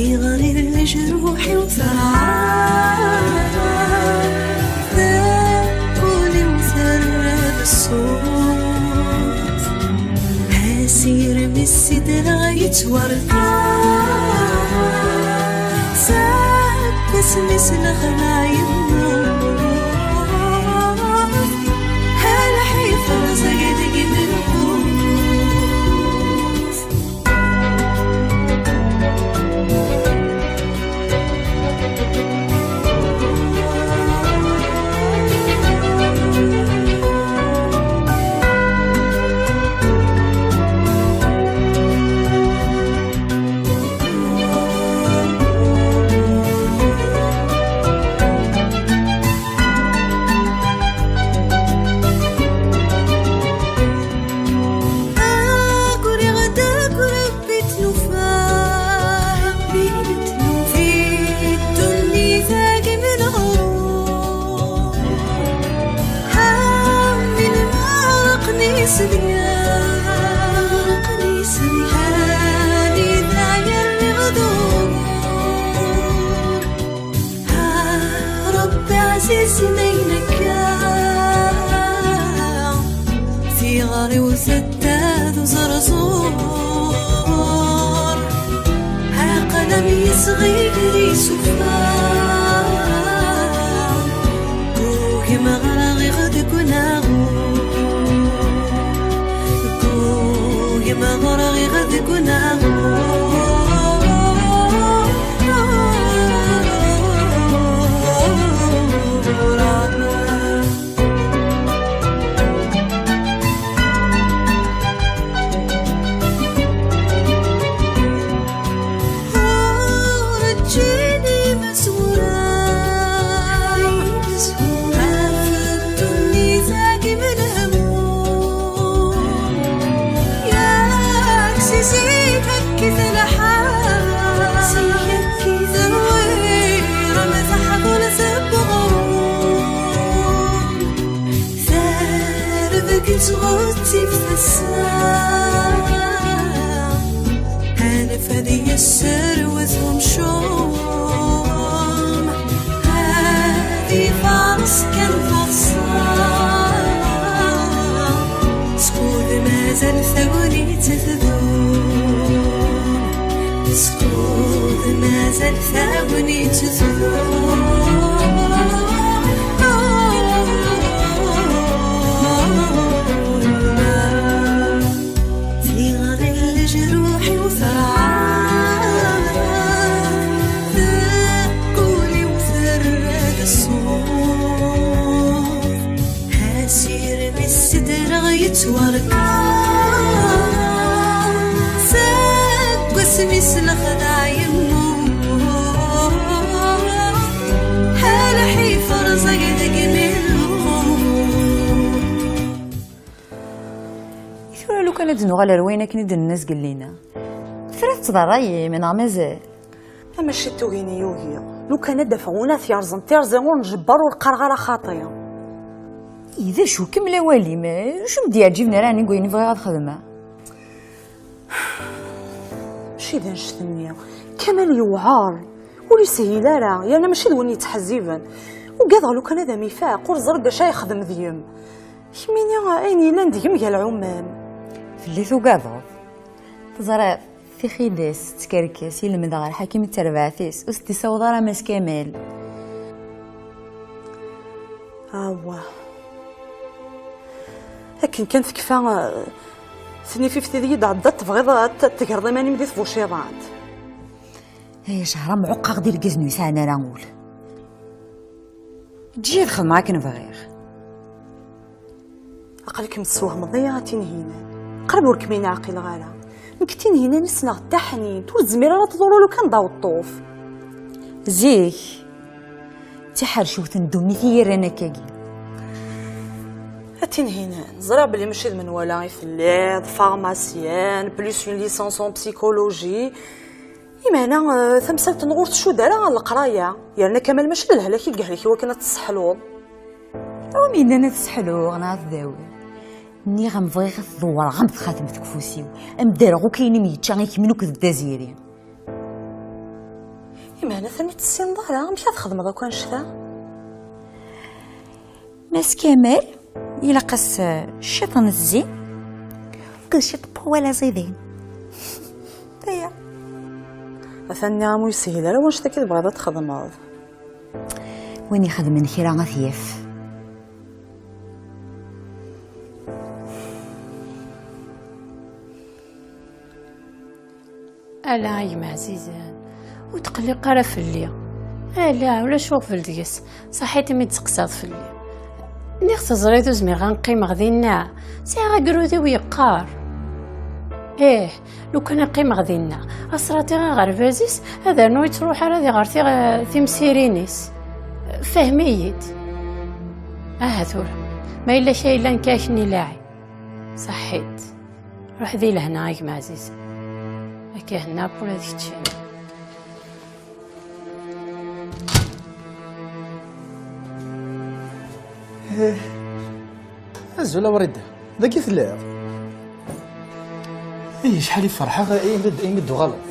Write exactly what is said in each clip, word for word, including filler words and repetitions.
Iɣri lejruḥ-iw terɛa, taquli-w terra d ṣṣut. Asirem i sidreɣ yettwarka, seg wasmi s lexla yemmut. Lḥif rẓag deg lqut. Aguriɣ-d akk Rebbi tlufa, Rebbi tlufa, di ddunit-agi menɣur. Amin aqni sdya, aqni sdya, anida yerriɣ d ugur. Ah, Rebbi ɛzizen ayen akka, tiɣri-w tedda d uẓerẓur. Aql-am yesɣigri s ufan, gugem ɣraɣ-iɣ deg unaɣur. Gugem ɣraɣ-iɣ deg unaɣur. Ur ǧǧin imaswura ɣef ddunit-agi menhmum. Yak si zik akkit lḥal, terwir am taḥbult n uɣrum. Tarbaget ɣezzifet ass-a, anef ad yesserwet umcum, ad ifares kan taḍsa. Skud mazal tagnit tdum, skud mazal tagnit tdum. Tiɣri n lejruḥ-iw terɛa, taquli-w terra-d ṣṣut. Asirem i s-ddreɣ yettwarka, seg wasmi s lexdeɛ yemmut. Lḥif rẓag deg lqut. I tura lukan ad d-nuɣal ar wayen akken i d-nenna zgellin-a, tura tettḍerrayem neɣ mazal? Amaci d tugin i yugi. Lukan ad d-afeɣ win ad t-yerẓen tirẓi ur njebber ur qqareɣ ara xaṭi. I d acu, kemmel awal-im, acu m-d-yeɛǧiben ara ɛni deg wayen i bɣiɣ ad xedmeɣ? Mačči d annect-nni. Kamal yewɛer. Ur yeshil ara, yerna mačči d win yettḥezziben. Ugadeɣ lukan ad am-ifaq, ur ẓriɣ d acu ara yexdem deg-m. Kemmini ayen yellan deg-m gar lɛuman. Fell-i tugadeḍ? Teẓriḍ, tixidas tettkerkes, i lemdeɣ ar Ḥakim d terbaɛt-is, ur s-d-issaweḍ ara Mass Kamal. Awah. Akken kan tekfa, eh, tnifift ideg i d-tɛeddaḍ, tebɣiḍ ad t-, tegreḍ iman-im di tbuciḍant. Ay, Cahram, ɛuqqeɣ-d irgazen ur yesɛan ara ul. Eǧǧ-iyi ad xedmeɣ akken bɣiɣ. Aql-ikem tessewhmeḍ-iyi a Tinhinan. Qrib ur kem-in-ɛqileɣ ara. Nekk Tinhinan i ssneɣ d taḥnint, ur tezmir ara tḍuru lukan d aweṭṭuf. Zik, d tiḥerciwt n ddunit i yi-rran akkagi. A Tinhinan, ẓriɣ belli mačči d menwala i telliḍ, pharmacienne, plus une licence en psychologie. Imeɛna, eh, tamsalt-nneɣ ur tcudd ara ɣer leqraya, yerna Kamal mačči d lehlak i yehlek i wakken ad t-tesseḥluḍ. Awi m-yennan ad t-sseḥluɣ neɣ ad t-dawiɣ? Nniɣ-am bɣiɣ ad t-dewwreɣ am txatemt deg ufus-iw, ad m-d-rreɣ akk ayen i m-yečča i kemmini akked Dda Ziri. Imeɛna atan ur tessineḍ ara amek ad txedmeḍ akk annect-a? Mass Kamal, ilaq-as, eh, ciṭ n zzin, akked ciṭ n wawal aẓidan. Aya. Atan nniɣ-am ur yeshil ara wannect-agi tebɣiḍ ad txedmeḍ. Win ixedmen kra ad t-yaf. Ala a gma ɛzizen, ur tqelliq ara fell-i. Ala, ulac uɣbel deg-s, ṣaḥit imi d-teqsiḍ fell-i. Nniɣ teẓriḍ ur zmireɣ ad qqimeɣ dinna, sɛiɣ agrud-iw yeqqar. Ih, lukan ad qqimeɣ dinna, ad sraṭiɣ aɣerbaz-is, ad rnu yettruḥ ara ad iɣer tiɣ-, timsirin-is. Fahem-iyi-d. Aha tura, ma yella kra yellan nekk ad ak-nnilaɛi. Ṣaḥit. Ruḥ di lehna a gma ɛzizen. Akka henna akk ula d keččini. Azul a Wrida, dagi telliḍ? Ih, acḥal i ferḥeɣ imi d-, imi d-tuɣaleḍ.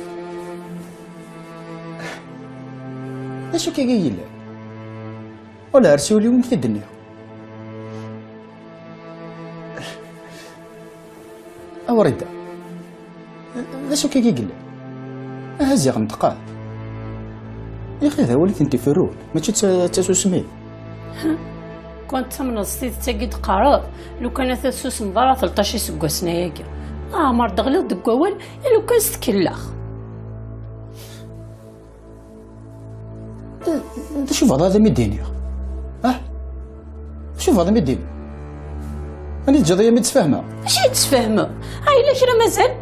D acu akka i yellan? Wala ar s ul-iw i m-t-id-nniɣ. A Wrida, d acu akka i yellan? Aha ziɣ neṭqeɣ. Yaxi d awal i tent-iferrun, mačči d ta-, d tasusmi. Kwan tettamneḍ s tidet-agi d-teqqareḍ, lukan ad tessusmeḍ ara tleṭṭac iseggasen-agi. Leɛmer d-ɣliɣ deg wawal, i lukan s tkellax. D acu bɣiḍ ad am-id-iniɣ? Ah? D acu bɣiḍ ad am-id-iniɣ? Ani teǧǧiḍ-iyi ad am-id-sfehmeɣ? Acu i d-sfehmeɣ? Ah, yella kra mazal?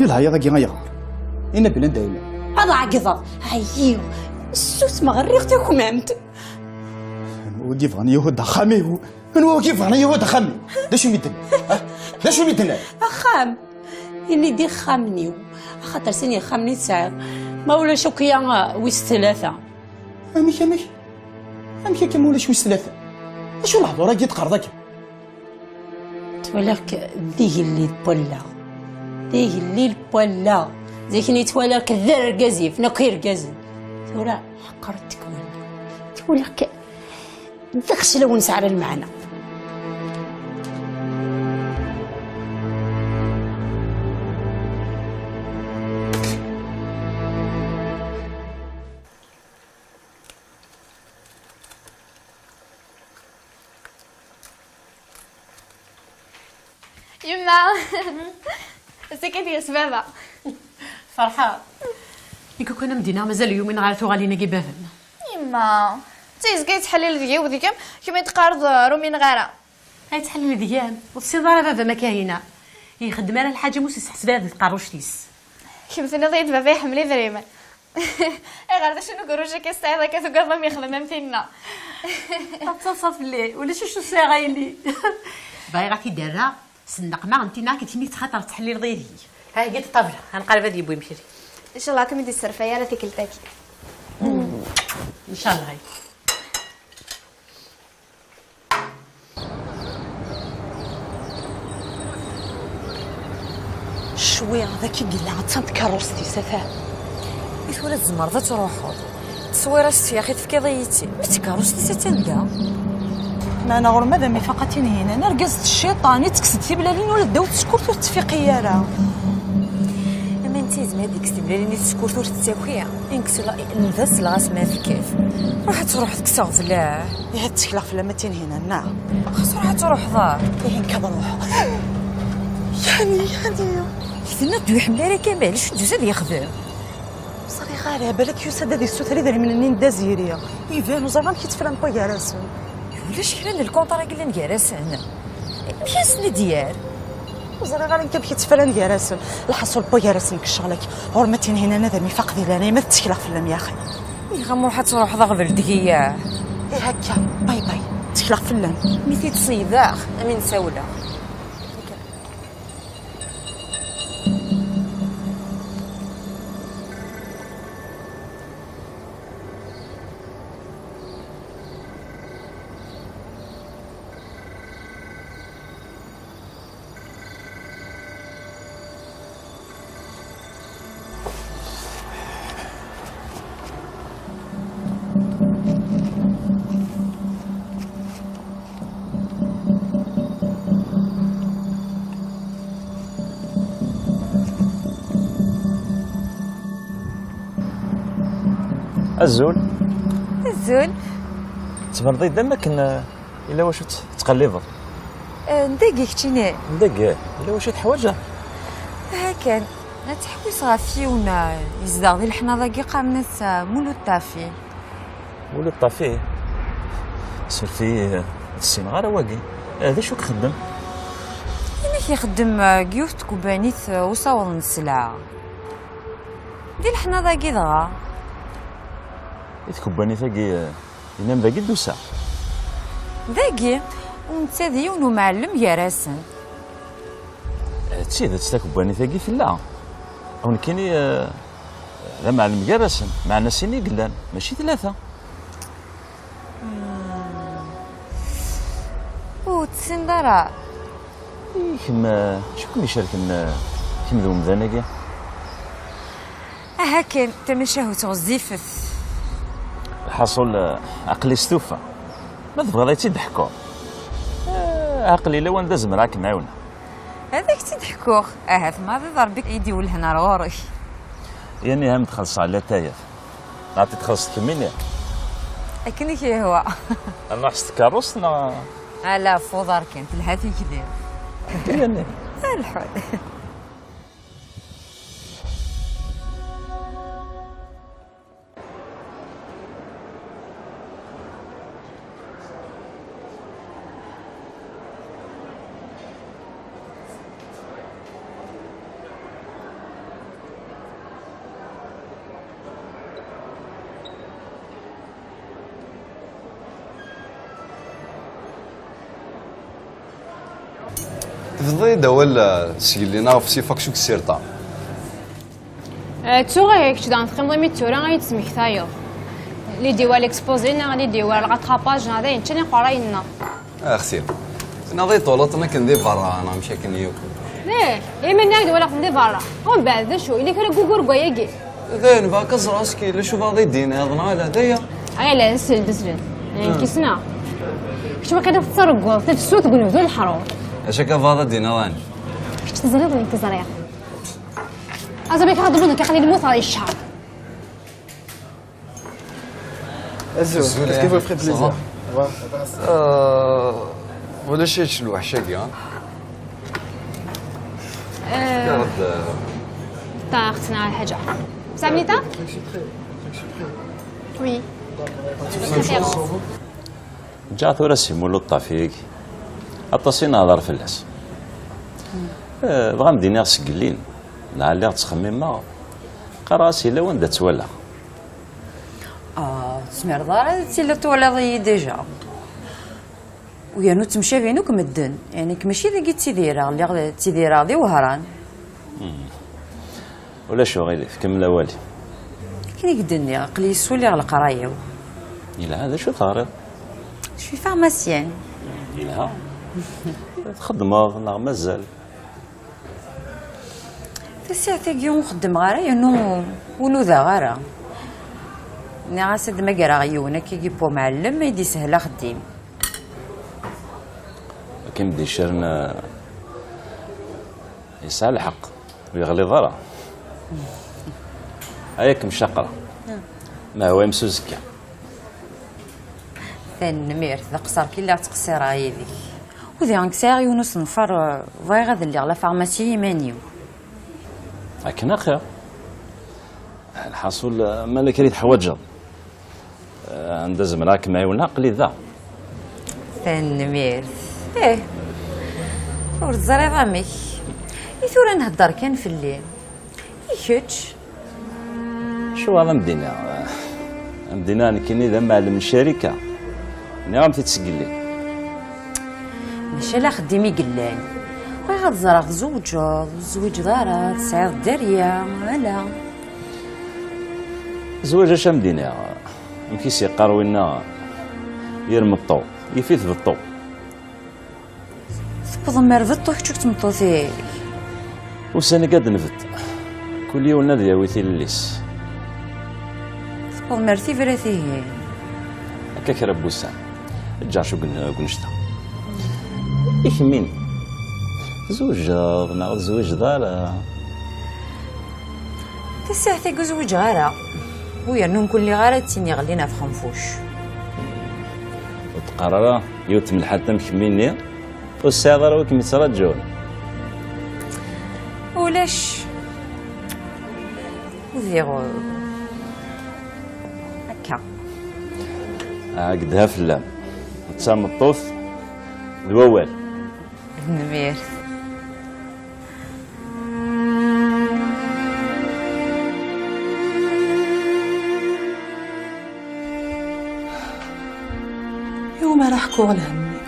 I leɛyaḍ-agi ayɣer? Ini-d belli anda yella. Ad ɛeggḍeɣ. Ɛyiɣ. Ssusmeɣ, rriɣ takmamt. Anwa i yebɣan yuhu-d axxam-iw? Anwa i yebɣan yuhu-d axxam-iw? D acu i mi d-tenna? Ah? D acu i mi d-tenna? Axxam. Ini-d ixxamen-iw, axaṭer sin yexxamen i tesɛiḍ, ma ulac akk ya wis tlata. Amek, amek? Amek akka ma ulac wis tlata? Acu lehdur-agi teqqareḍ akka? Ttwaliɣ-k d igellil n wallaɣ. D igellil n wallaɣ. Zik-nni ttwaliɣ-k d argaz yifen akk irgazen. Tura ḥeqret-k wallaɣ. Ttwaliɣ-k d axeclaw ur nesɛi ara lmeɛna. Yemma! Ass-agi ad d-yas baba. Ferḥeɣ. Nekk kan am d-iniɣ mazal yumin ɣer tuɣalin-agi baba-m. Yemma, d tizga yettḥellil deg-i u deg-m, kemm i d-teqqareḍ, uh, ur umineɣ ara. Ay ttḥellil deg-m, ur tessineḍ ara baba-m a Kahina. Ixeddem ara lḥaǧa mus yesseḥseb ara di tqerruct-is. Kemm tenniḍ-iyi-d baba iḥemmel idrimen. Ayɣer, d acu n ugerruj akka tesɛiḍ akka tugadeḍ am yexdem am tinna? Ad taṣṣaḍ fell-i, ulac acu sɛiɣ a yelli. Bɣiɣ ad t-id-rreɣ s nneqma n tinna akked kemmi tettxaṭer tettḥellileḍ yid-i. Ha, heggi-d ṭṭabla, ad nqareb ad yewwi imekli. Ncallah ad kem-id-isserfay ara tikkelt-agi. Ncallah. Ccwi, d akka i yella, attan tkeṛṛust-is, atan. I tura tzemreḍ ad truḥeḍ. Tteswiṛ-as ssyax i tefkiḍ-iyi-tt-id. Ma d tkeṛṛust-is attan da. Meɛna ɣur-m ad am-ifaq a Tinhinan, argaz d cciṭan, ittekkes-d tiblalin ula ddaw tsekkurt ur tettfiqi ara. Ama netta yezmer ad ikkes tiblalin i tsekkurt ur tettaki. Nekk s la-, nebda selleɣ-as ma tekkat. Ruḥ ad truḥeḍ kkes aɣbel. Ihi ad ttekleɣ fell-am a Tinhinan, neɣ? Xas ruḥ ad truḥeḍ. Ihi nekk ad ruḥeɣ. Yani, yani. Tenniḍ-d ur iḥemmel ara Kamal, acu d-yusa ad yexdem? Ur ẓriɣ ara, balak yusa-d ad yessuter idrimen-nni n Dda Ziri. Iban, ur ẓriɣ amek i ttefran wway gar-asen. Ulac kra n lkunṭra i yellan gar-asen. Amek i asen-d-yerr? Ur ẓriɣ ara nekk amek i ttefran gar-asen. Lḥaṣul, wway gar-asen deg ccɣel-agi. Ɣur-m a Tinhinan ad am-ifaq di leɛnaya-m, ad ttekleɣ fell-am yaxi. Niɣ-am ruḥ ad truḥeḍ aɣbel deg-i. Ih akka, bay bay, ttekleɣ fell-am. Mi t-id-ṣeydeɣ, am i n-sawleɣ. Azul. Azul. Tettbaneḍ-iyi-d am akken, eh, yella wacu tt-, tettqellibeḍ. Eh, n dagi keččini? N dagi, yella wacu i teḥwaǧeḍ? Aha kan, la ttḥewwiseɣ ɣef yiwen, eh, yezdeɣ di leḥnaḍ-agi, qqaren-as, eh, Mulud Ṭafi. Mulud Ṭafi? Suref-iyi, eh, ur ssineɣ ara wagi. Eh, d acu i ixeddem? Inek ixeddem, eh, deg yiwet n tkebbanit, eh, usawaḍ n sselɛa. Di leḥnaḍ-agi dɣa. I tkebbanit-agi, eh, yenna-m dagi d-tusa? Dagi, u netta d yiwen umɛellem gar-asen. Eh, d tidet, takebbanit-agi tella. U nekkini, eh, d amɛellem gar-asen, meɛna sin i yellan, mačči tlata. Hmm. Ur tt-tessineḍ ara? I kemm, eh, acu kem-icerken, eh, kemm d umdan-agi? Aha kan, tamacahut ɣezzifet. Lḥaṣul, eh, aql-i stufa. Ma tebɣiḍ ad tt-id-ḥkuɣ, eh, aql-i lawan d azemreɣ ad kem-ɛiwneɣ. Ad ak-tt-id-ḥkuɣ, ahat maḍi d Ṛebbi i d-iwellhen ar ɣur-k. Yani ha m-txelṣeɣ latayat. Neɣ ad t-txellṣeḍ kemmini? Akken i k-yehwa. Ad nruḥ s tkeṛṛust neɣ? Ala, f uḍar kan, telha tikli. Yani. Lḥal. Tebḍiḍ-d awal, eh, sgelli-nneɣ ɣef Sifaks Uksirṭa. Eh, ttuɣ, eh, kečč daɣen teqqimeḍ imi d tura ad yi-d-tesmektayeḍ. Lidi war l'exposé neɣ lidi war rattrapage neɣ d ayen ččan iqerrayen-nneɣ. Axti, tennaḍ-iyi-d tewalaḍ-ten akken di berra neɣ amek akken yakk? Ih, imi nniɣ d-walaɣ-ten di berra. Umbeɛd d acu? Yella kra n wugur deg wayagi? D ayen bɣa ad ẓreɣ aski yella cubaḍ i d-tiniḍ neɣ ala d aya? Ay ala, sel-d, sel-d. Eh, nekk ssneɣ. Kečč waqila tettarguḍ tafsut deg unebdu n leḥṛum. Acu akka bɣaḍ ad d-tiniḍ ɛni? Kečč teẓriḍ neɣ ur teẓriḍ? Azamek ɣer ḍemmen nekk aql-i lmuteɣ di ccer. Azul, azul, est-ce que vous ferez plaisir? Ça va? Au revoir. Euh, ulac kečč lweḥc-agi, ha? Euh, ṭaɣ ttnaɣ lḥaǧa. Samnita? Oui. Ǧǧiɣ tura si Mulud Ṭafi-agi. Aṭas i nehḍer fell-as. Eh, dɣa m-d-iniɣ seg llin, neɣ lliɣ ttxemmimeɣ, qqareɣ-as yella wanda tt-walaɣ. Ah, ur tezmireḍ ara ad tiliḍ twalaḍ-iyi déjà. U yernu ttemcabin akk medden. Yeɛni nekk mačči dagi ttidireɣ, lliɣ ttidireɣ di Wehran. Hmm. Ulac uɣilif, kemmel awali. Akken i k-d-nniɣ, aql-iyi ssuliɣ leqraya-w. Yelha, d acu teɣriḍ? Je suis pharmacienne. Yelha. Txeddmeḍ neɣ mazal? Tasaɛet-agi ur xeddmeɣ ara, yernu ur nudaɣ ara. Nniɣ-as ad d-magreɣ yiwen akkagi n umɛellem, ad yi-d-yeshel axeddim. Akken d-icren, eh, yesɛa lḥeqq, ur yeɣliḍ ara. Ay akken caqreɣ. Ma hwa imsuzekka. Tanemmirt, d aqeṣṣer kan i lliɣ ttqeṣṣireɣ yid-k. U diɣen sɛiɣ yiwen usenfar, eh, bɣiɣ ad lliɣ la pharmacie i yiman-iw. Akken axir. Lḥaṣul, eh, ma la kra i teḥwaǧeḍ, eh, anda zemreɣ ad kem-ɛiwneɣ, aql-i da. Tanemmirt. Ih, ur teẓriḍ amek. I tura nhedder kan fell-i. I kečč? Acuɣer ad am-d-iniɣ? Ad am-d-iniɣ nekkini d amɛellem n ccarika. Nniɣ-am-t-id seg llin. Maca ala axeddim i yellan. Bɣiɣ ad ẓreɣ tzewǧeḍ, ur tezwiǧeḍ ara, tesɛiḍ dderya, ala. Zzwaǧ, acu ad am-d-iniɣ? Amek i s-yeqqar winna? Yir meṭṭu, yif-it beṭṭu. Tewwḍem ar beṭṭu kečč akked tmeṭṭut-ik? Ussan-agi ad d-nbedd. Kul yiwen ad yawi tilelli-s. Tewwḍem ar tibrat ihi? Akka kra n wussan. Eǧǧ acu deg unect-a. I kemmini? Tzewǧeḍ neɣ ur tezwiǧeḍ ara? Tasaɛet-agi ur zwiǧeɣ ara. U yernu mkul liɣ ara d tin iɣellin ɣef xenfuc. Ur d-qqar ara yiwet n temlḥant am kemmi-nni, ur tesɛiḍ ara wi kem-yettraǧun. Ulac. Udiɣ, uh, akka. Ah, gedha fell-am. D tameṭṭut d wawal. Tanemmirt. Iwumi ara ḥkuɣ lhemm-iw?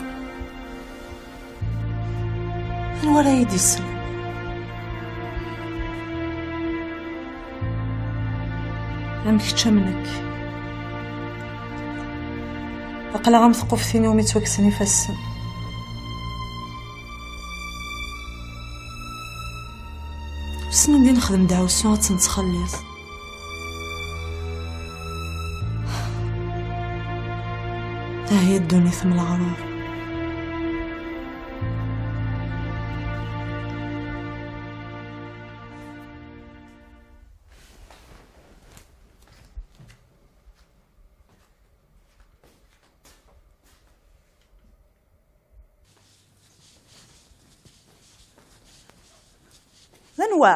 Anwa ara yi-d-islen? Am kečč am nekk. Aql-aɣ am tquft-in iwumi ttwakksen ifassen. Wissen anda i nexdem deɛwessu ad tt-nettxelliṣ. Tahi ddunit m leɣrur. D anwa?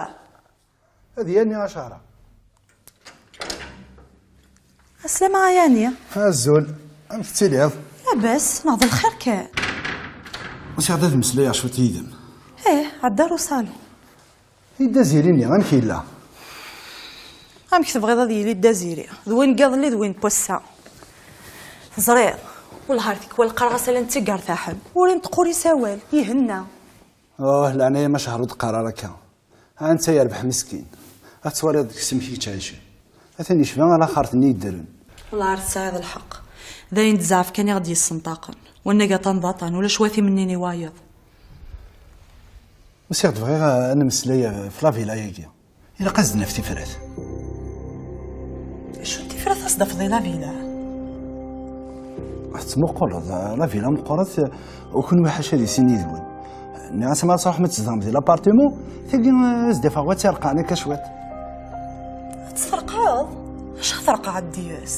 Ad Yani Acɛara. Aslama a Yani. Azul, amek tettiliḍ? Labas, neɣ d lxir kan? Usiɣ-d ad mmeslayeɣ cwiṭ yid-m. Ih, ɛedda ar usalun. I Dda Ziri-nni, amek yella? Amek tebɣiḍ ad yili Dda Ziri? D win n yiḍelli d win n wass-a. Teẓriḍ, wellah ar tikwal qqareɣ-as ala n tiggertaḥen. Ur inṭeq ur isawal, ihenna. Oh, leɛnaya ma cehṛ ur d-qqar ara akka. Ha netta yerbeḥ meskin. Ad twaliḍ deg-s amek i yettɛici. Atan yecba alaxert-nni yeddren. Wellah ar tesɛiḍ lḥeqq. D ayen d zzɛaf kan i ɣ-d-yessenṭaqen. Wannag aṭan d aṭan, ulac wat imennin i wayeḍ. Usiɣ-d bɣiɣ ad nemmeslay ɣef la villa-agi. Ilaq ad s-d-naf tifrat. Acu n tifrat ad s-d-tafeḍ i la villa? Ad tettmuquleḍ, la villa meqqret, u kunwi ḥaca di sin yid-wen. Nniɣ-as ma ad tṛuḥem ad tzedɣem di l'appartement, tagi, eh, ad s-d-afeɣ wa tt-ireqqɛen akka cwiṭ. Ad tt-treqqɛeḍ? Acu ad treqqɛeḍ deg-s?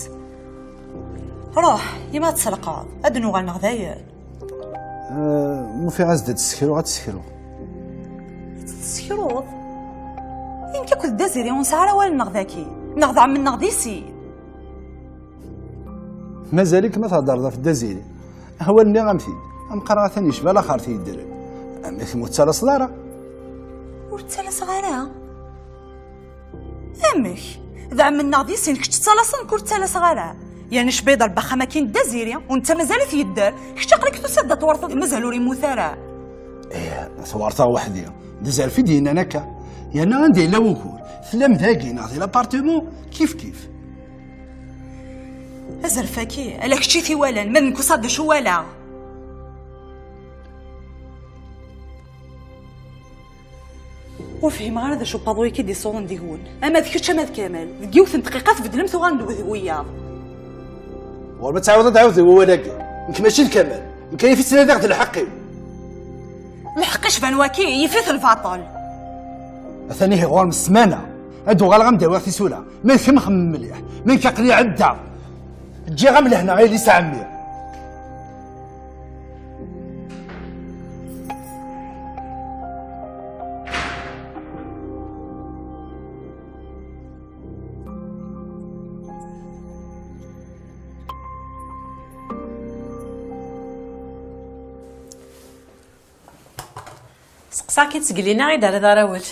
Ruḥ, ima ad tt-treqqɛeḍ, ad d-nuɣal neɣ dayen. Eh, ma ufiɣ-as-d ad tt-sekruɣ, ad tt-sekruɣ. Ad tt-tessekruḍ? Nekk akked Dda Ziri ur nesɛi ara awal-nneɣ daki, neɣ d ɛemmi-nneɣ di sin. Mazal-ik ma thedreḍ ɣef Dda Ziri? Awal-nni am-t-id, am qqareɣ atan yecba laxert yeddren. Amek ur tettalaseḍ ara? Ur ttalaseɣ ara? Amek? D ɛemmi-nneɣ di sin, kečč tettalaseḍ, nekk ur ttalaseɣ ara. Yerna cba yeḍleb axxam akkin Dda Ziri, u netta mazal-it yedder. Kečč aql-ik tusiḍ-d ad twerteḍ, mazal ur yemmut ara. Ih, twerteɣ weḥd-i. D azref i d-yennan akka. Yerna anda yella wugur? Tellam dagi neɣ di l'appartement? Kif kif. Azref-agi, ala kečč i t-iwalan, ma d nekk usaḍ d acu walaɣ. Ur fhimeɣ ara d acu n waḍu-agi i d-isuḍen deg-wen. Ama d kečč, ama d Kamal. Deg yiwet n dqiqa, tbeddlem, tuɣalem-d d wiyaḍ. Ɣur ma tɛawdeḍ ad d-tɛawdeḍ i wawal-agi. Nekk mačči d Kamal. Nekk yif-it ttnadiɣ d lḥeqq-iw. Lḥeqq icban waki, yif-it lbaṭel. Atan ihi ɣur-m ssmana. Ad d-uɣaleɣ ad m-d-awiɣ tisura. Ma d kemm xemmem mliḥ. Ma nekk aql-i ɛeddaɣ. Ǧǧiɣ-am lehna a yelli-s a ɛemmi. Seqsaɣ-k-id seg lina i d-terriḍ ara awal.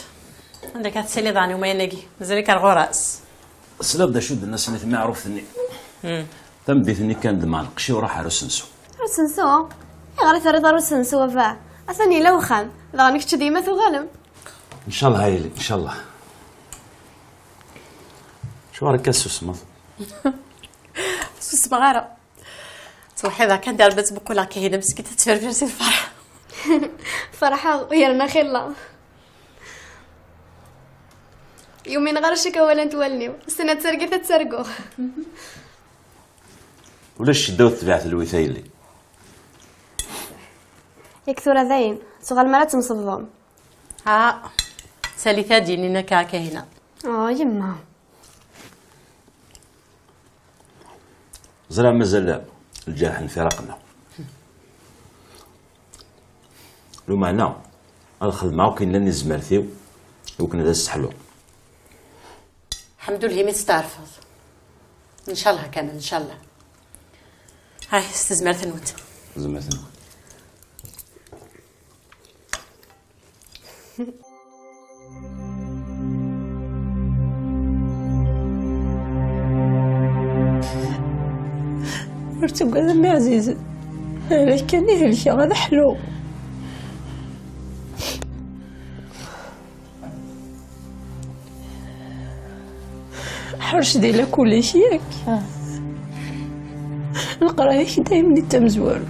Anda akka tettiliḍ ɛni umayen-agi? Mazal-ik ar ɣur-s? Tesliḍ d acu d-tenna snat miɛruft-nni? Hmm. Tameddit-nni kan d-ma lqecc-iw ruḥ ar usensu. Ar usensu? Ayɣer i terriḍ ar usensu a baba? Atan yella wexxam, daɣen kečč d yemma tuɣalem. Ncallah a yelli, ncallah. Acuɣer akka tessusmeḍ? Susmeɣ ara. Ttweḥḥideɣ kan di Rebbi ttmuquleɣ Kahina meskint tettferfir si lferḥ. Ferḥeɣ yerna xilla. Yumin ɣer cik awal n wallen-iw. Stenna d targit ad targuɣ. Ulac ccedda ur tebɛet lwit a yelli. Yak tura dayen, tuɣalem ara temsebḍem. Ah, salit ad d-yinin akka a Kahina. Oh, yemma. Ẓriɣ mazal lǧerḥ n firaq-nneɣ. Lumeɛna, ad xedmeɣ akk yellan di tezmert-iw i wakken ad as-sseḥluɣ. Ḥemdullah imi testeɛrfeḍ. Ncallah kan, ncallah. Ay, s tezmert-nwent. Tezmert-nwen. Ur ttagad a mmi ɛzizen. Ala kan i helkeɣ ad ḥluɣ. Ḥrec di lakul-ik, yak? Leqraya-k daymen d tamezwarut.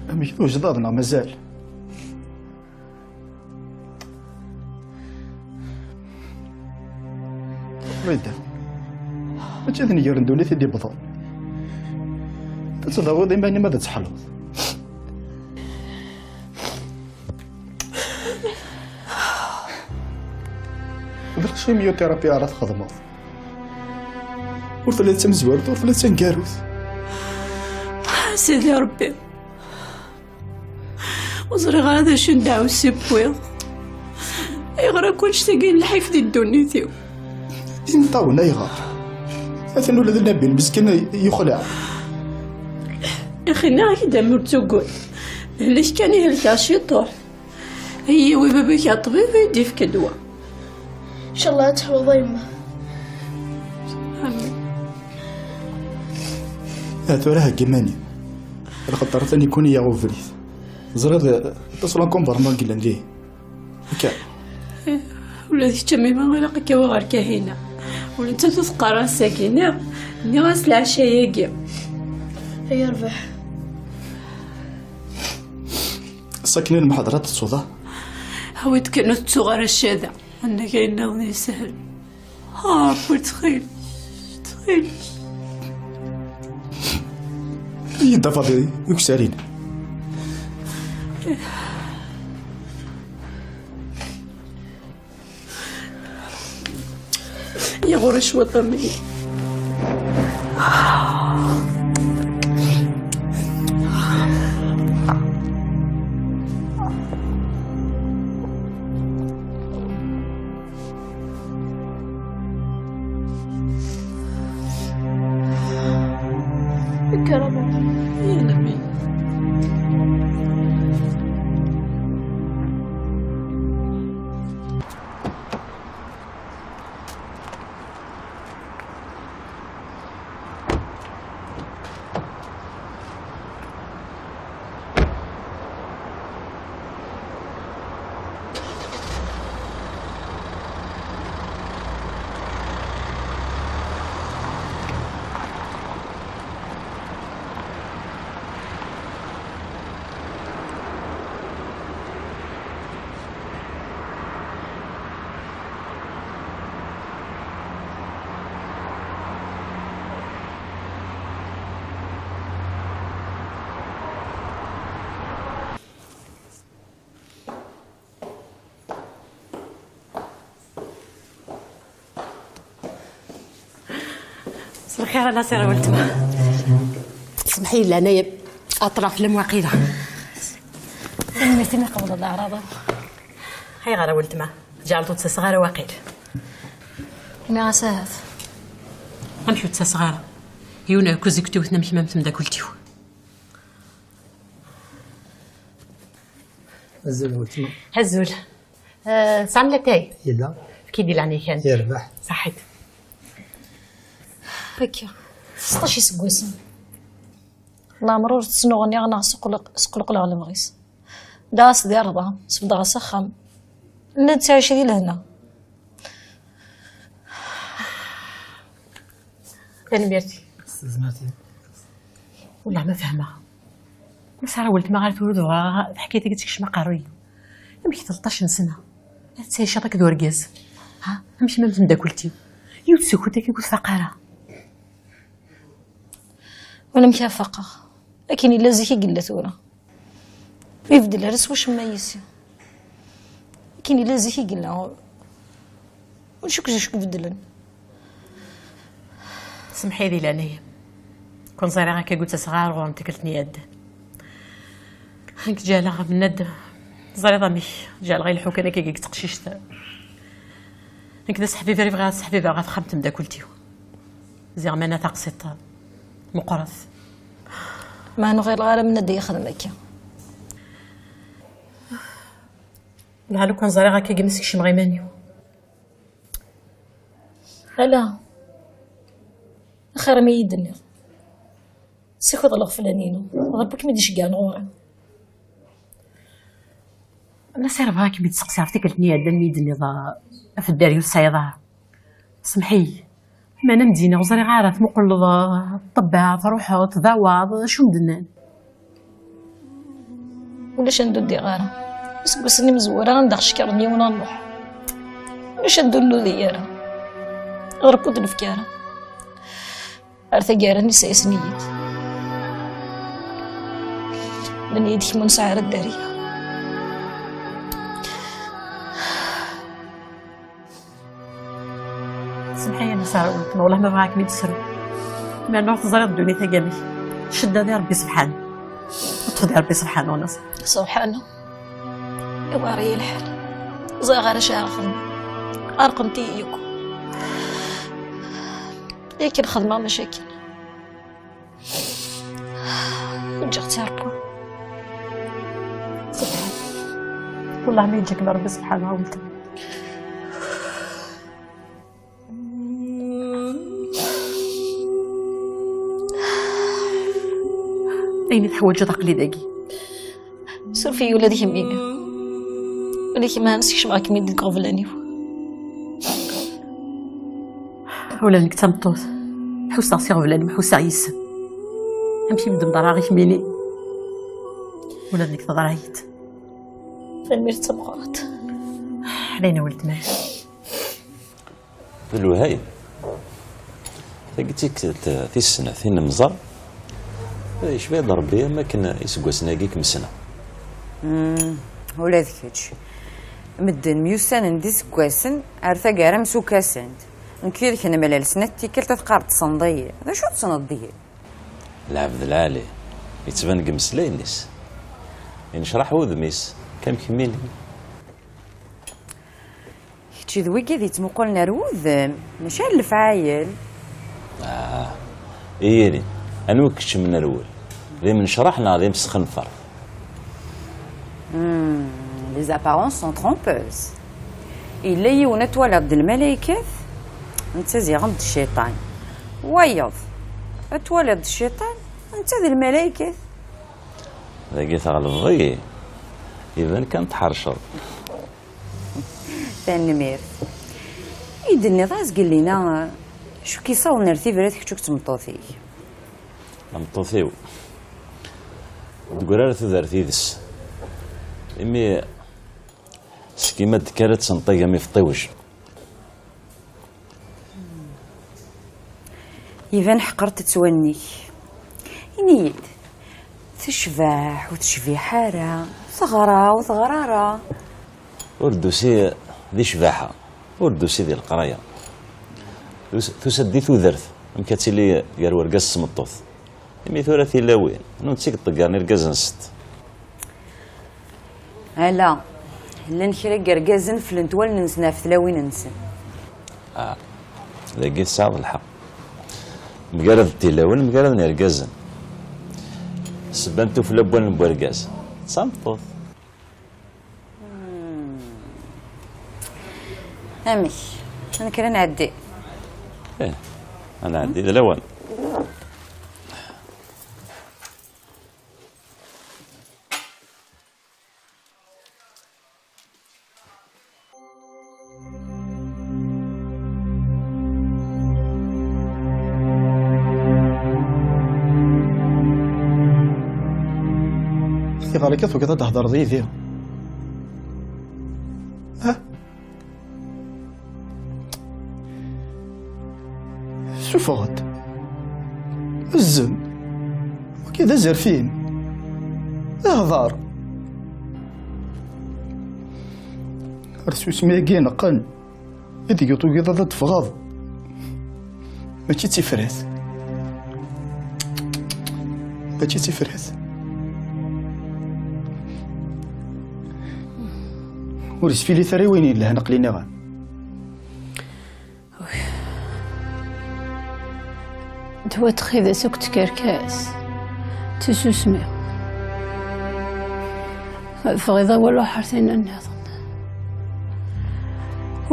Amek, tewjdeḍ neɣ mazal? Rida, mačči d nnger n ddunit i d-iwwḍen. Ad tdawiḍ iman-im ad tḥelluḍ. D la chimiothérapie ara txedmeḍ. Ur telliḍ d tamezwarut, ur telliḍ d taneggarut. Sidi Ṛebbi, ur ẓriɣ ara d acu n ddeɛwessu i wwiɣ. Ayɣer akk annect-agi n lḥif di ddunit-iw? Imeṭṭawen ayɣer? Atan ula d Nabil meskin yexleɛ. Axi nniɣ-ak-d am ur ttuggut. D lek kan i helkeɣ ciṭuḥ. Yiwi baba-k a ṭbib i d-ifk ddwa. Ncallah ad teḥluḍ a yemma. Amin. Ah, tura heggi iman-im. Lxeṭṭer atan yekkuni-yaɣ ubrid. Teẓriḍ, eh, aṭas n l'encombrement i yellan dihin. Akka. Ula d kečč a Mima ilaq ad k-awiɣ ɣer Kahina. Ula d nettat ur teqqar ass-agi, nniɣ, nniɣ-as leɛca-agi. Ay yerbeḥ. Sakin i lmeḥḍer ad tettuḍ, ah? Awi-d kan ur tettuɣ ara ccada. Annag ayen nniḍen yeshel. Ah, Ṛebbi, ttxil, ttxil. Iyi-d afeḍ uksarin. Yeɣra cwiṭ a mmi. Kker a Muḥend. Yella mi. مساء الخير، أنا سيرة ولتما. سمحي لي، أنايا أطراف لم واقيلا. Tanemmirt imi tqebleḍ leɛraḍ-iw. Ayɣer a weltma? Ǧeɛleḍ ur d-ttaseɣ ara waqil. Nniɣ-as ahat. Amek ur d-ttaseɣ ara? Yiwen n kuẓ i kent-iwten am kemm am temdakelt-iw. Azul a weltma. Azul. Eh, tesɛam latay? Yella. Efk-iyi-d di leɛnaya-k. Yerbeḥ. Ṣaḥit. Akka. Seṭṭac iseggasen. Leɛmer ur ttnuɣniɣ neɣ sqelq-, sqelqleɣ lebɣi-s. Dɛiɣ-as di ṛṛeḍa, sbeddeɣ-as axxam. Nella nettɛici di lehna. Tanemmirt-ik. S tezmert-im. Wellah ma fehmeɣ. Ma sara weltma ɣer tura dɣa teḥkayt-agi tekcem aqerruy-iw. Amek tleṭṭac n sna? Ad tettɛiceḍ akked urgaz? Ha? Amek ma temdakelt-iw? Yiwet seg-kent akka ur tfaq ara. Wala amek ara faqeɣ? Akken yella zik i yella tura. Ur ibeddel ara s wacemma yis-i. Akken yella zik i yella. Ulac akk d acu ibeddlen. Semḥ-iyi di leɛnaya-m. Kun ẓriɣ akka gutaseɣ ar ɣur-m tikkelt-nni iɛeddan. Nekk ǧeɛleɣ Mennad, ẓriḍ amek, ǧeɛleɣ ilḥu kan akka deg teqcict. Nekk d aseḥbiber i bɣiɣ ad seḥbibeɣ ɣer texxamt n tmeddakelt-iw. Ziɣ mana taqsiṭ meqqret. Ma ur ɣileɣ ara Mennad i yexdem akka. Lɛali kun ẓriɣ akka gmi sekcmeɣ iman-iw. Ala, axir mi yi-d-tenniḍ. Ssaked leɣflan-inu, d Ṛebbi i kem-id-iceggɛen ɣur-i. Nasiṛ, bɣiɣ ad kem-id-seqsiɣ ɣef tikkelt-nni iɛeddan mi yi-d-tenniḍ, ah, ɣef dderya ur tesɛiḍ ara. Semmeḥ-iyi. Meɛna am d-iniɣ ur ẓriɣ ara, tmuqleḍ, ah, ṭṭebba, truḥeḍ, tdawaḍ, acu m-d-nnan? Ulac anda ur ddiɣ ara. Iseggasen imezwura anda ɣ-cekkren yiwen a Nuḥ. Ulac anda ur nuli ara. D Ṛebbi ur d-nefki ara. Ar taggara-nni sɛisen-iyi-d. Nnan-iyi-d kemm ur nesɛi ara dderya. Semmeḥ-iyi a Nna Sara weltma, wellah ma bɣiɣ ad kem-id-ssruɣ. Meɛna ur teẓriḍ ddunit-agi amek. Ccedda di Ṛebbi sebḥanu. Ṭṭef di Ṛebbi sebḥanu a Nna Sara. Sebḥanu. Iwɛer-iyi lḥal. Ẓriɣ ara acu ara xedmeɣ. Ɛerqent-iyi yakk. Akken xedmeɣ macakin. Ǧǧiɣ-tt i Ṛebbi. Sebḥan. Wellah ma yeǧǧa-kem Ṛebbi sebḥan a weltma. Ayen i teḥwaǧeḍ aql-i dagi. Suref-iyi ula d kemmini. Ula d kemm ha sekcmeɣ-kem-id deg iɣeblan-iw. Ula d nekk d tameṭṭut. Ḥusseɣ s iɣeblan-im, ḥusseɣ yes-m. Amek i m-d-mḍerreɣ i kemmini? Ula d nekk teḍra-yi-d. Tanemmirt d tameqqrant. Ḥnina weltma. D lwehayem. Tagi d tikkelt tis snat i nemẓer. Yecba-d Ṛebbi am akken iseggasen-agi i kem-ssneɣ. Mm, ula d kečč. Medden myussanen d iseggasen, ar taggara msukasen-d. Nekk yid-k nemlal snat tikkelt, ad teqqareḍ tessneḍ-iyi. D acu tessneḍ deg-i? Lɛebd lɛali, yettban deg imeslayen-is. Inecraḥ wudem-is, kam kemmini. Kečč d wigad yettmuqulen ar wudem, mačči ar lefɛayel. Ah, i yiri, anwa kečč menrwel? D imnecraḥ neɣ d imsexnfer? Hmm, les apparences sont trompeuses. Yella yiwen ad twaliḍ d lmalaykat, netta ziɣen d cciṭan. Wayeḍ, ad twaliḍ d cciṭan, netta d lmalaykat. Dagi tɣelbeḍ-iyi. Iban kan tḥerceḍ. Tanemmirt. I d-tenniḍ azgel-ina, acu k-yessawḍen ar Tibrat kečč akked tmeṭṭut-ik? Tameṭṭut-iw, ur d-tegri ara tudert yid-s. Imi seg-i ma d-tekker ad tenṭeg am ifeṭṭiwej. Iban ḥeqret ttwanni-k. Ini-yi-d, tecbeḥ ur tecbiḥ ara, teɣra ur teɣra ara. Ur d-tusi di ccbaḥa, ur d-tusi di leqraya. Tus-, tusa-d di tudert, amek ad tili gar urgaz d tmeṭṭut. Imi tura tilawin, nunti i yeṭṭeggren irgazen-nsent. Ala, llan kra n yergazen fellent wallen-nsen ɣef tlawin-nsen. Ah, dagi tesɛiḍ lḥeqq. Mgaraden tilawin, mgaraden irgazen. Ssebba n tufella n wallen n wergaz, d tameṭṭut. Hmm. Amek? Ad nekker ad nɛeddi? Ih, ad nɛeddi d lawan. Ayɣer akka tugiḍ ad d-thedreḍ yid-i? Ha? Sufeɣ-d. Zzem. Wagi d azerfin. Hḍer. Ar tsusmi-agi ineqqen, i deg tugiḍ ad d-teffɣeḍ. Mačči d tifrat. Mačči d tifrat. Ur sfilit ara i wayen yelhan, aql-i nniɣ-am. Ddwa n txidas akked tkerkas d tsusmi. Tebɣiḍ awal uḥertin nniḍen.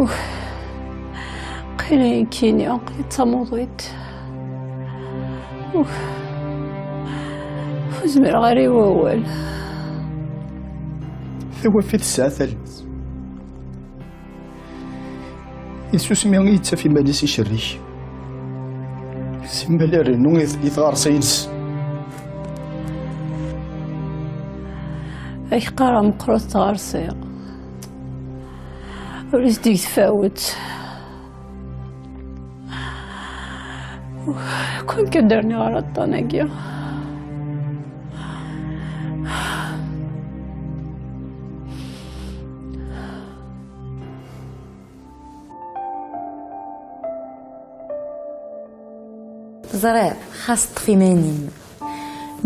Uf. Qili nekkini d tamuḍint. Uf. Ur zmireɣ ara i wawal. Tawafit tesɛa tallit. I tsusmi i yettaf iman-is icerrig. Simmal irennu i t-, i tɣersi-ines. Ak qqareɣ meqqret tɣersi. Ur is-d-ig tfawet. Kwan kan d-rniɣ ɣer aṭṭan-agi. Teẓriḍ, xas ṭṭef iman-im.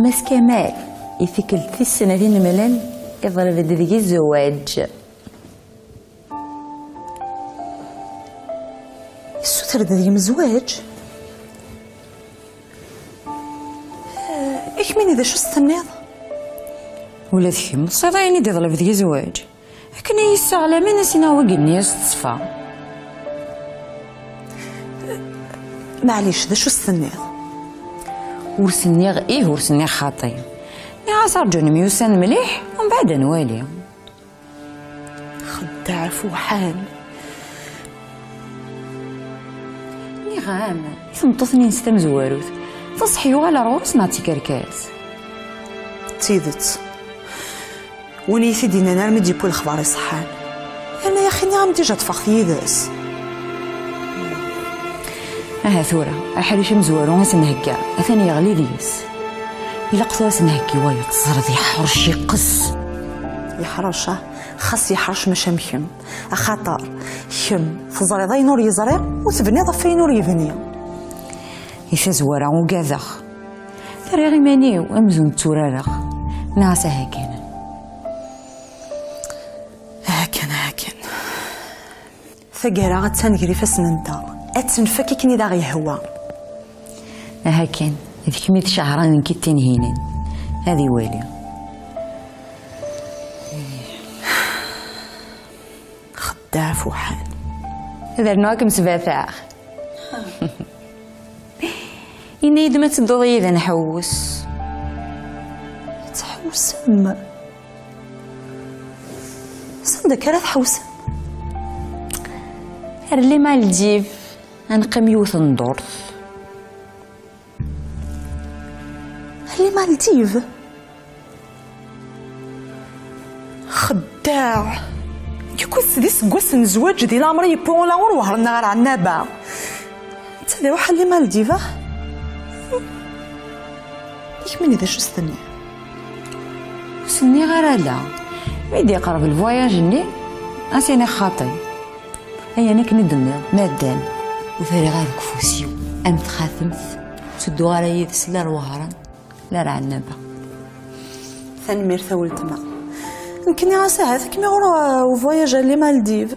Mass Kamal, i tikkelt tis snat i nemlal, iḍleb-d deg-i zzwaǧ. Yessuter-d deg-m zzwaǧ? Eh, i kemmini d acu s-tenniḍ? Ula d kemm, tesɛiḍ ayen i d-iḍleb deg-i zzwaǧ? Akken i yi-sseɣlamen, a s-iniɣ wagi-nni a s-teṣfa. Maɛlic, d acu s-tenniḍ? Ur s-nniɣ ih, ur s-nniɣ xaṭi. Nniɣ-as arǧu nemyussan mliḥ, umbeɛd ad nwali. Xeddaɛ fuḥan. Nniɣ-am, i tmeṭṭut-nni-ines tamezwarut, taṣeḥ yuɣal ar ɣur-s neɣ d tikerkas? D tidet. Win i yi-t-id-yennan armi d-yewwi lexbar iṣeḥḥan. Yerna yaxi nniɣ-am dija ṭṭfeɣ-t yid-s. Aha tura, aḥric amezwaru i s-nhegga, atan yeɣli deg-s. Ilaq tura ad s-nheggi wayeḍ, teẓriḍ yeḥṛec, yeqqes. Yeḥṛec, ah, xas yeḥṛec maca am kemm. Axaṭer kemm teẓriḍ ayen ur yeẓri, u tebniḍ ɣef wayen ur yebni. I tazwara ugadeɣ. Rriɣ iman-iw amzun tturareɣ. Nniɣ-as aha kan. Aha kan, aha kan. Taggara attan gar ifassen-nteɣ. Ad tt-nfak akken i d aɣ-yehwa. Aha kan, d kemm i d Cahṛa, d nekk i d Tinhinan. Ad iwali. Xeddaɛ fuḥan. Ad rnuɣ ad kem-sbataɣ. Ini-yi-d ma tedduḍ yid-i ad nḥewwes. Ad tḥewwsem? Sanda akka ara tḥewwsem? Ar les Maldives, ad neqqim yiwet n ddurt. Les Maldives? Xeddaɛ! Nekk akked-s d iseggasen n zzwaǧ di leɛmer yewwi ula ur wehṛen neɣ ar Ɛennaba. Netta ad iṛuḥ ar les Maldives, ah? I kemmini d acu s-tenniḍ? Ur s-nniɣ ara ala. Mi d-iqerreb lvwayaj-nni, a s-iniɣ xaṭi. Ayen akken i d-tenniḍ, ma ddan. Ur terriɣ ara deg ufus-iw am txatemt, ur ttedduɣ ara yid-s la ar Wehran la ar Ɛennaba. Tanemmirt a weltma. Nekk nniɣ-as ahat ad kem-iɣur, uh, uvwayaj ar les Maldives.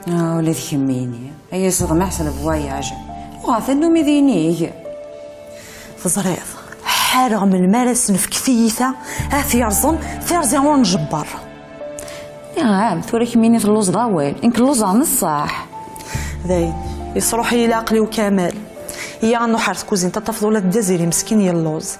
Ah, ula d kemmini. Ay aseḍmeɛ s lvwayaj. Uɣeɣ tannumi d inig. Teẓriḍ, ḥareɣ melmi ara s-nefk tiyita, ad t-yerẓen, tirẓi ur njebber. Nniɣ-am, tura kemmini telluẓeḍ awal, nekk lluẓeɣ n ṣṣeḥ. Dayen, yesruḥ-iyi leɛqel-iw kamal. Iyya ad nruḥ ar tkuzint, ad tafeḍ ula d Dazir imeskin yelluẓ.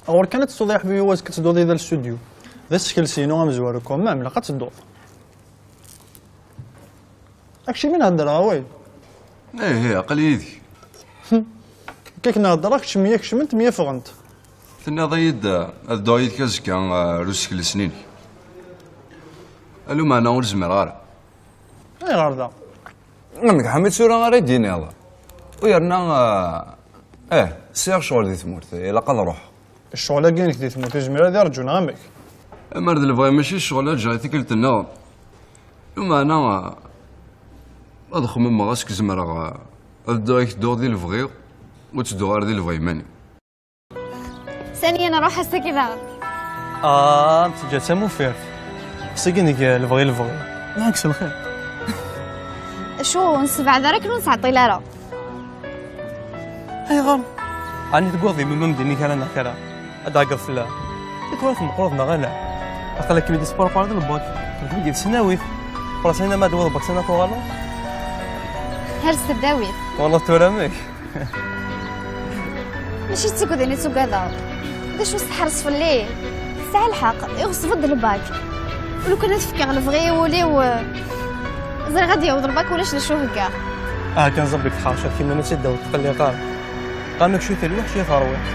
Ɣur kan ad tessuḍ i ḥbibi, azekka ad tedduḍ yid-i ar studio. D asekles-inu amezwaru quand même, ilaq ad tedduḍ. Akcimi n heddreɣ, a way? Ih, ih, aql-i yid-k. Akka k-nhedder, akcem-iyi, akcment, myafɣent. Tenniḍ-iyi-d, eh, ad dduɣ yid-k azekka, eh, ar usekles-nni-inek. Alumeɛna ur zmireɣ ara. Ayɣer da? Amek ḥami tura ara yi-d-tiniḍ? U yerna, eh, eh, sɛiɣ ccɣel di tmurt, ilaq ad ruḥeɣ. Ccɣel-agi-inek di tmurt, izmir ad irǧu, neɣ amek? Amar d lebɣi mačči ccɣel ad ǧǧeɣ i tikkelt-nniḍen. Lameɛna, ad xemmemeɣ amek zemreɣ ad dduɣ ak-dduɣ di lebɣi, ur ttedduɣ ara di lebɣi iman-iw. Sani ad nruḥ ass-agi daɣen. Ah, am teǧǧa d tamufirt. Ass-agi neg lebɣi lebɣi. Neɛk s lxir. Acu, ur nessebɛed ara akken ur nettɛeṭṭil ara. Ayɣer? Ɛni tewwiḍ-d imam am din i kra neɣ kra? Ad d-ɛeggeḍ fell-aɣ. I tura tmeqqreḍ neɣ ala? Aql-akem-id isparpar d lbak. Tewwiḍ-d tesnawit. Xulaṣ, ayen ma d-tewwiḍ lbak, sani ad tuɣaleḍ? Ar s tdawit. Walaɣ tura amek? Mačči d tugdin i ttugadeɣ. D acu s teḥres fell-i? Tesɛa lḥeqq, iɣeṣb-d lbak. Lukan ad fkeɣ lebɣi i wul-iw, ẓriɣ ad d-yaweḍ lbak, ulac d acu heggaɣ. Ah, kan ẓebbik tḥerceḍ, kemmini-tt-id-aweḍ tqelliq ara. Qam akcit lweḥc i terwiḥt.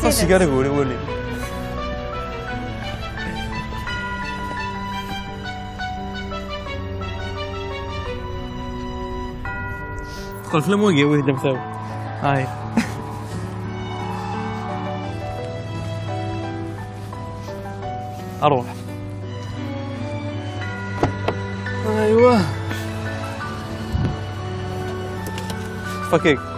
Xas gar aguri wuli. Teqqel fell-am wagi, wid d-amtaw. Ay. Arwaḥ. Aywa. Fakik.